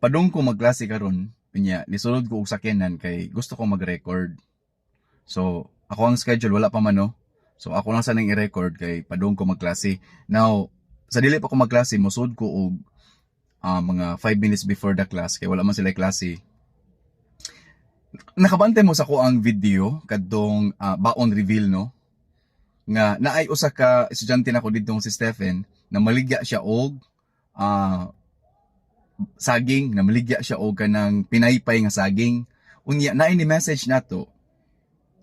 Padung ko magklase karon, unya nisulod ko og sakyanan kay gusto ko mag-record. So, ako ang schedule wala pa man, no. So, ako lang sanang i-record kay padung ko magklase. Now, sa dili pa ko magklase, mosud ko og mga 5 minutes before the class kay wala man sila klase. Nakabantay mo sa ko ang video kadtong baon reveal, no, nga naay usa ka estudyante nako didtong si Stephen na maligya siya og saging, na maligya siya og kanang pinaypay nga saging. Unya naay ni message nato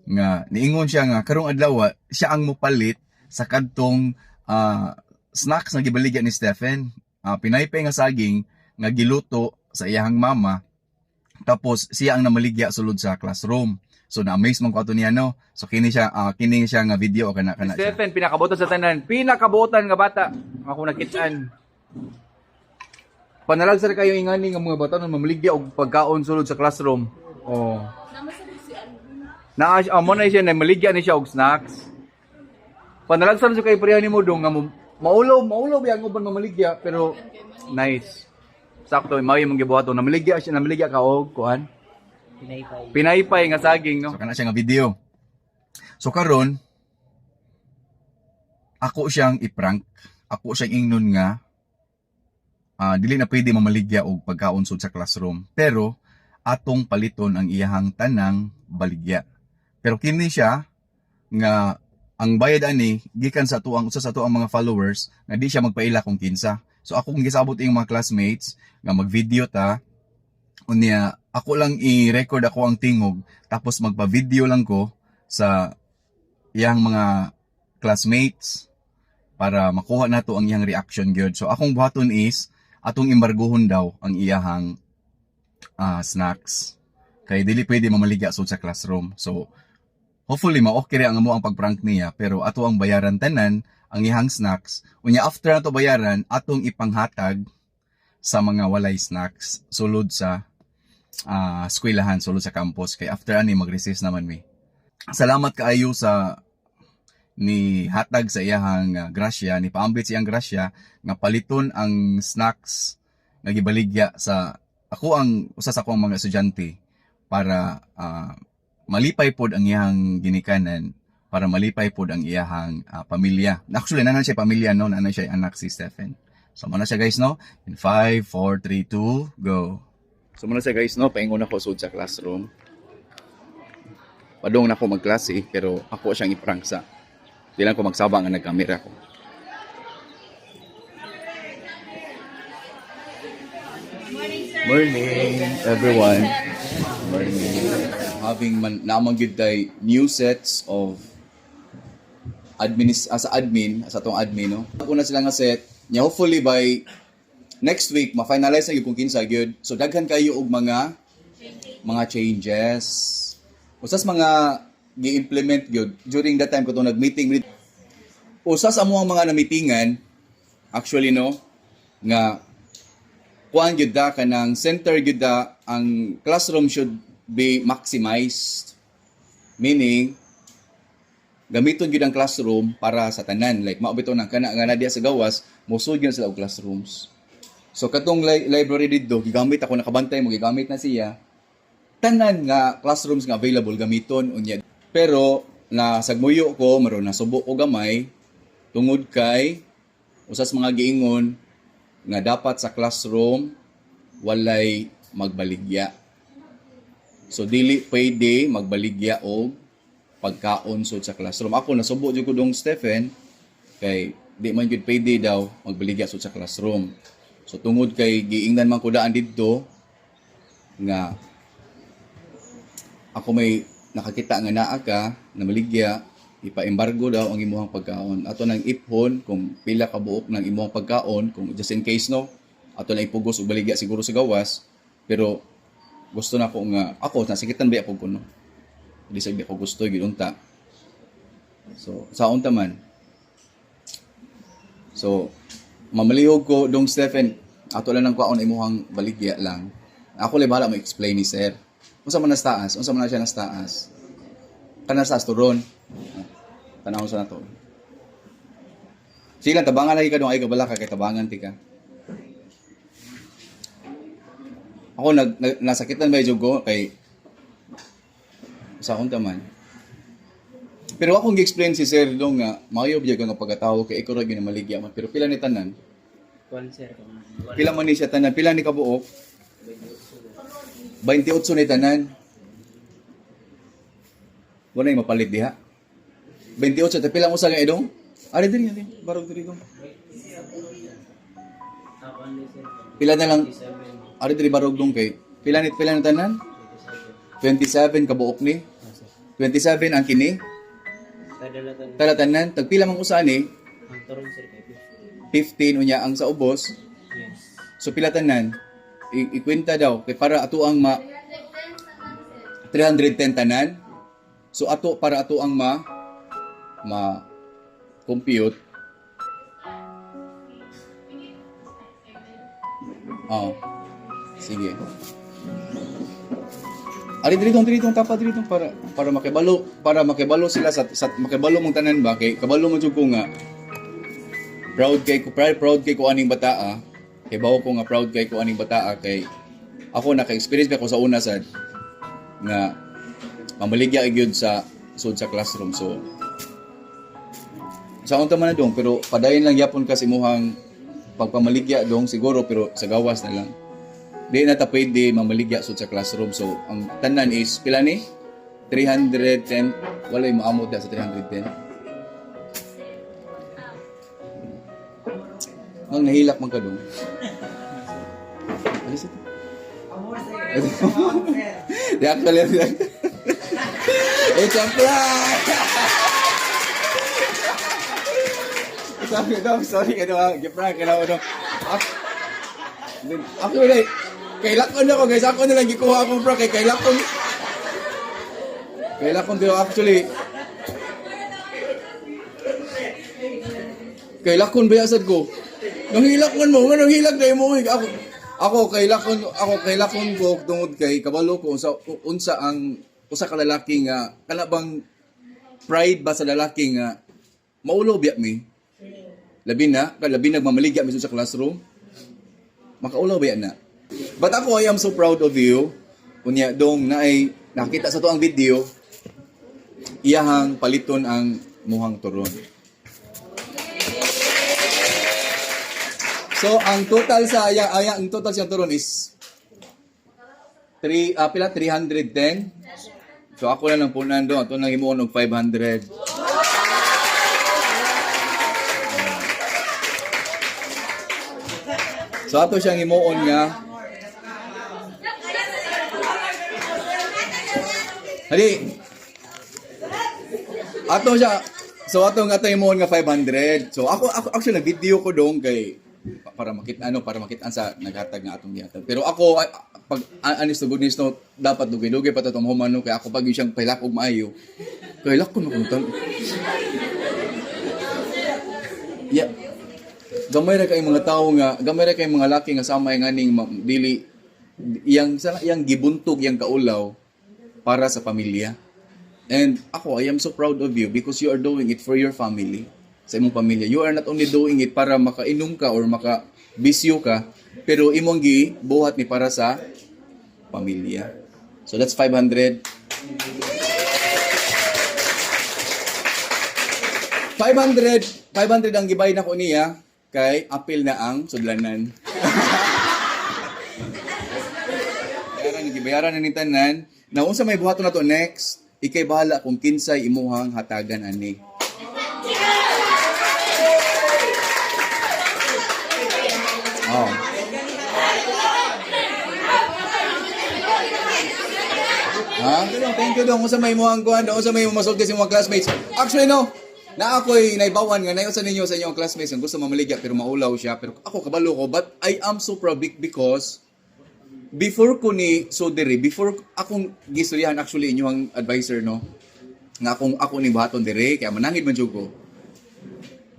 nga niingon siya nga karong adlaw siya ang mopalit sa kadtong snacks nga gibaligya ni Stephen, pinaypay nga saging nga giluto sa iyahang mama, tapos siya ang namaligya sulod sa classroom. So na-amaze man ko ato niya, no. So kini siya, kini siya nga video kana kana siya. Stephen, pinakabutan sa tanan. Pinakabutan nga bata. Ako nakitaan. Panalagsa kayo ingani nga mga bata nung mamaligya og pagkaon sulod sa classroom. Oh. Na mo na siya na maligya ni siya og snacks. Panalagsa sa kay pareha nimo dong nga maulo maulo biya ang uban mamaligya, pero nice. Sakto mao imong gibuhaton, namaligya siya, namaligya ka og kuan. Pinaypay. Pinaypay nga saging, no. So kana siya nga video. So karon ako siyang i-prank. Ako siyang ingnon nga dili na pwede mamaligya og pagkaon sud sa classroom. Pero atong paliton ang iyahang tanang baligya. Pero kini siya nga ang bayad ani gikan sa atuang usa sa atuang mga followers nga di siya magpaila kung kinsa. So ako kung gisabot iyong mga classmates nga mag-video ta, unya ako lang i-record ako ang tingog, tapos magpa-video lang ko sa iyang mga classmates para makuha nato ang iyang reaction gyud. So akong buhaton is atong embargohon daw ang iyahang snacks. Kay dili pwede mamaligya sud sa classroom. So hopefully ma-okay ang amo ang pag-prank niya, pero ato ang bayaran tanan ang iyang snacks. Unya after nato bayaran, atong ipanghatag sa mga walay snacks sulod sa eskwelahan, sulod sa campus, kay after ani mag-recess naman mi. Salamat kaayo sa ni hatag sa iyahang grasya, ni paambit siyang grasya nga paliton ang snacks nga gibaligya sa ako ang usa sa akong mga estudyante para malipay pod ang iyahang ginikanan, para malipay pod ang iyahang pamilya. Actually, naa na siya pamilya, no, naa na siya anak si Stephen. So mao na siya, guys, no. In 5, 4, 3, 2, go. So mao na siya, guys, no, paingon ako sud sa classroom. Padung na ako magklase, pero ako siyang i-prank sa. Di lang ko magsaba nga nagkamera ko. Morning, everyone. Morning. Having man naamang gyud tay new sets of admin as admin, sa atong admin, no. Una sila nga set, nya hopefully by next week ma-finalize na gyud kung kinsa gyud. So daghan kayo og mga changes. Usas mga gi-implement gyud during that time ko nag-meeting with usas amo ang mga namitingan actually, no, nga kuan gyud da kanang center gyud da ang classroom should be maximized, meaning gamiton gyud ang classroom para sa tanan, like mao bitaw nang kana nga na diya sa gawas, mosud gyud sila og classrooms. So katong library didto gigamit ako, nakabantay mo gigamit na siya tanan nga classrooms nga available gamiton unya. Pero na sagmuyo ko maron nasubo ko gamay tungod kay usas mga giingon nga dapat sa classroom walay magbaligya. So dili pwede magbaligya og pagkaon sud sa classroom. Ako nasubo jud ko dong Stephen kay di man jud pwede daw magbaligya sud sa classroom. So tungod kay giingnan man ko daan didto nga ako may nakakita nga naa ka na maligya, ipa-embargo daw ang imuhang pagkaon. Ato nang iphon kung pila ka buok ng imuhang pagkaon kung just in case, no. Ato lang ipugos og baligya siguro sa gawas, pero gusto na ko nga ako nasikitan ba ako kuno. Di sa ako gusto gyud unta. So sa unta man. So mamalihog ko dong Stephen, ato lang nang kwaon imuhang baligya lang. Ako lang bahala mo explain ni sir. Unsa man nas taas? Unsa man na siya nas taas? Kana sa turon. Tanaw sa nato. Sige lang, tabangan lagi ka dong ay kabala ka kay tabangan ti ka. Ako nasakitan ba jud ko kay sa akong taman. Pero akong gi-explain si Sir Dong nga maayo biya ka nga pagkatawo kay ikaw ra gyud maligya man. Pero pila ni tanan? Kuan sir, kung Pila man ni siya tanan? Pila ni kabuok? 28 ni tanan. Wala yung mapalit diha. 28 ta pila mo sa nga idong? Ari diri ari, barog diri dong. Ako ni sir. Pila na lang 27. ari diri barog dong kay pila ni tanan? 27. 27 kabuok ni. Ah, sir. 27 ang kini. Kadalatan. Tala tanan tag pila mang usa ni? Ang turon sir kay 15. 15 unya ang sa ubos. Yes. So pila tanan? Ikwenta daw kay para ato ang ma 310 tanan. So ato para ato ang ma ma compute. Oh. Sige. Ari diri dong, diri dong, tapa diri dong para para makibalo sila sa makibalo mong tanan ba kay kabalo mo jud ko nga proud kay ko, proud, proud kay ko aning bataa. Kay bawo ko nga proud kay ko aning bataa kay ako naka-experience ba ko sa una sad nga mamaligya gyud sa sud sa classroom. So sa unta man na dong, pero padayon lang yapon ka sa imuhang pagpamaligya dong siguro, pero sa gawas na lang di na ta pwede mamaligya sud sa classroom. So ang tanan is pila ni 310. Walay maamot da sa 310. Nang nahilak man ka dong. Alis ito. Di actually, it's a prank! Sorry, dong. Sorry, ano ah. Prank, ano, ano. Ako na, kailakon ako guys. Ako na lang gikuha akong prank. Kay kailakon. Kailakon pero actually, kailakon ba yasad ko? Nanghilak man mo, nanghilak na mo. Ako, ako kailakon, ako kailakon ko tungod kay kabalo ko unsa unsa ang usa ka lalaki nga kana bang pride ba sa lalaki nga maulo biya mi. Labi na, labi nagmamaligya mi sa classroom. Makaulaw ba yan na? But ako, I am so proud of you. Unya, dong, na ay nakita sa to ang video, iyahang paliton ang muhang turon. So, ang total sa aya, aya ang total sa turon is 3 pila 310. So ako na lang punan do, ato nang himuon og 500. So ato siyang himuon nga. Hali. Ato siya. So ato nga ato himuon nga 500. So ako actually nag-video ko dong kay para makita ano para makita sa naghatag nga atong gihatag. Pero ako ay, pag honest to goodness no, dapat dugay-dugay pa to tong human no, kay ako pag yun siyang pailak og maayo. Kailak ko na kung tan. Yeah. Gamay ra kay mga tawo nga, gamay ra kay mga laki nga samay nganing dili iyang iyang gibuntog iyang kaulaw para sa pamilya. And ako, I am so proud of you because you are doing it for your family, sa imong pamilya. You are not only doing it para makainom ka or maka-bisyo ka, pero imong gibuhat ni para sa pamilya. So that's 500. 500, 500 ang gibay na ko niya kay apil na ang sudlanan. Bayaran, gibayaran na ni tanan. Na unsa may buhaton na to next, ikay bahala kung kinsay imuhang hatagan ani. Oh. Ha? Thank you dong. Unsa may imuhang kuan, unsa may imong masulti sa imong classmates. Actually no, na ako'y naibawan nga nayon sa ninyo sa inyong classmates ang gusto mamaligya pero maulaw siya, pero ako kabalo ko, but I am so proud because before ko ni so diri, before akong gistoryahan actually inyong advisor no nga akong ako ni buhaton dire kaya manangid man jud ko,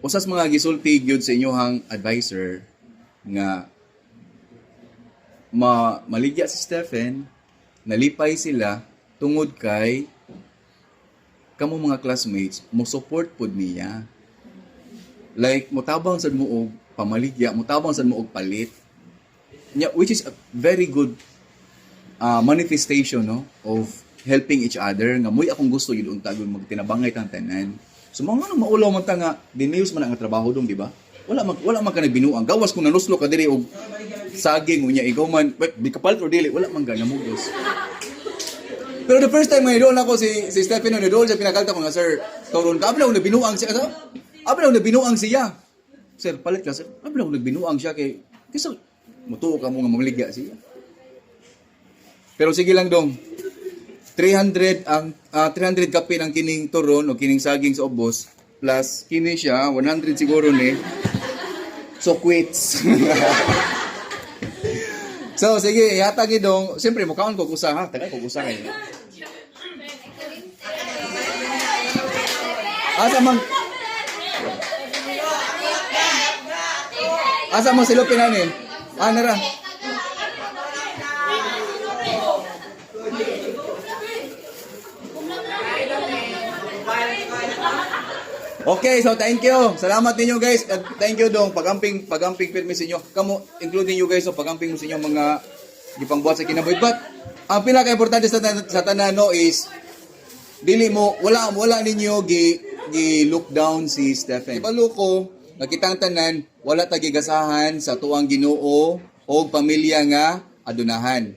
usas mga gisulti gyud sa inyong advisor nga ma maligya si Stephen, nalipay sila tungod kay kamo mga classmates mo support pod niya, like motabang sad mo og pamaligya, motabang sad mo og palit niya, which is a very good manifestation, no, of helping each other nga moy akong gusto yun unta gyud magtinabangay tang tanan. So mga nang maulaw man ta nga dinayos man ang trabaho dong, di ba? Wala man ka nagbinuang gawas kung nanuslo ka diri og saging, unya ikaw man wait, di kapalit or dili, wala man ka namugos. Pero the first time nga nidool ako si Stephen, no, nidool siya, pinakalta ko nga, "Sir, turon ka." Abla ko nagbinuang siya. Abla ko nagbinuang siya. "Sir, palit ka, sir." Abla ko nagbinuang siya kay kaysa mutuo ka mo nga mamaligya siya. Pero sige lang dong. 300 ang 300 kapin ang kining turon o kining saging sa ubos plus kini siya 100 siguro ni. So quits. So sige, ihatag dong. Siyempre mukaon ko kusa ha. Tagal ko kusa kayo. Asa man silupin ani? Ah, nara. Okay, so thank you. Salamat ninyo, guys. At thank you dong pagamping pagamping pirmi sa inyo. Kamo, including you guys, so pagamping mo sa inyo mga gipangbuhat sa kinabuhi. But ang pinaka-importante sa tanan, no, is dili mo wala wala ninyo gi gi look down si Stephen. Ibalo ko nakitang tanan wala ta gigasahan sa tuang Ginoo o pamilya nga adunahan.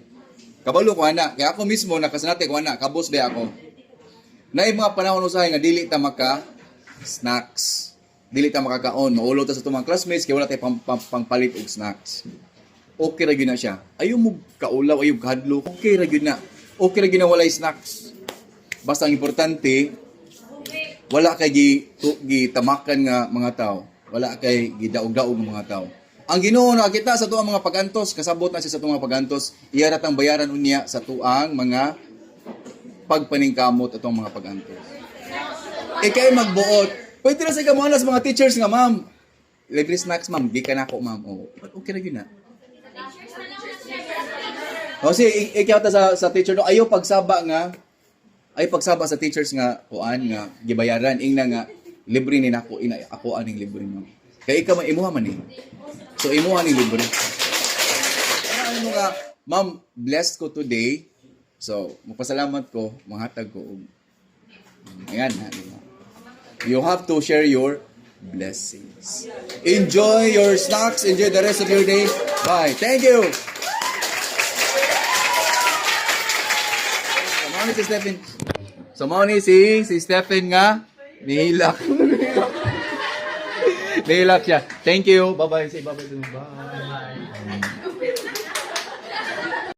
Kabalo ko ana, kaya ako mismo nakasanate ko ana, kabos ba ako. Naay mga panahon usahay nga dili ta maka snacks. Dili ta makakaon, maulo ta sa tumang classmates kay wala tay pangpalit og snacks. Okay ra gyud na siya. Ayo mo kaulaw, ayo kahadlok. Okay ra gyud na. Okay ra gyud na walay snacks. Basta ang importante wala kay gitamakan nga mga tao. Wala kay gidaog-daog nga mga tao. Ang Ginoo nakakita sa tuang mga pagantos, kasabot na siya sa tuang mga pagantos, iya ra tang bayaran unya sa tuang mga pagpaningkamot atong mga pagantos. Ikay magbuot. Pwede na sa ikamuha sa mga teachers nga, "Ma'am, libre snacks, ma'am. Gikan ako, ma'am." Oh, okay na yun na. O si ikaw ta sa teacher, no, ayo pagsaba nga ay pagsaba sa teachers nga kuan nga gibayaran, ingna nga libre ni nako ina, ako aning libre, ma'am. Kay ikaw man imuha man eh. So imuha ni libre. Ano nga, "Ma'am, blessed ko today. So, magpasalamat ko, manghatag ko og." Ayan, ha, di ba? You have to share your blessings. Enjoy your snacks. Enjoy the rest of your day. Bye. Thank you. So, mao ni si Stephen. So, mao ni si Stephen nga nihilak. Nihilak siya. Thank you. Bye-bye. Say bye-bye. Bye.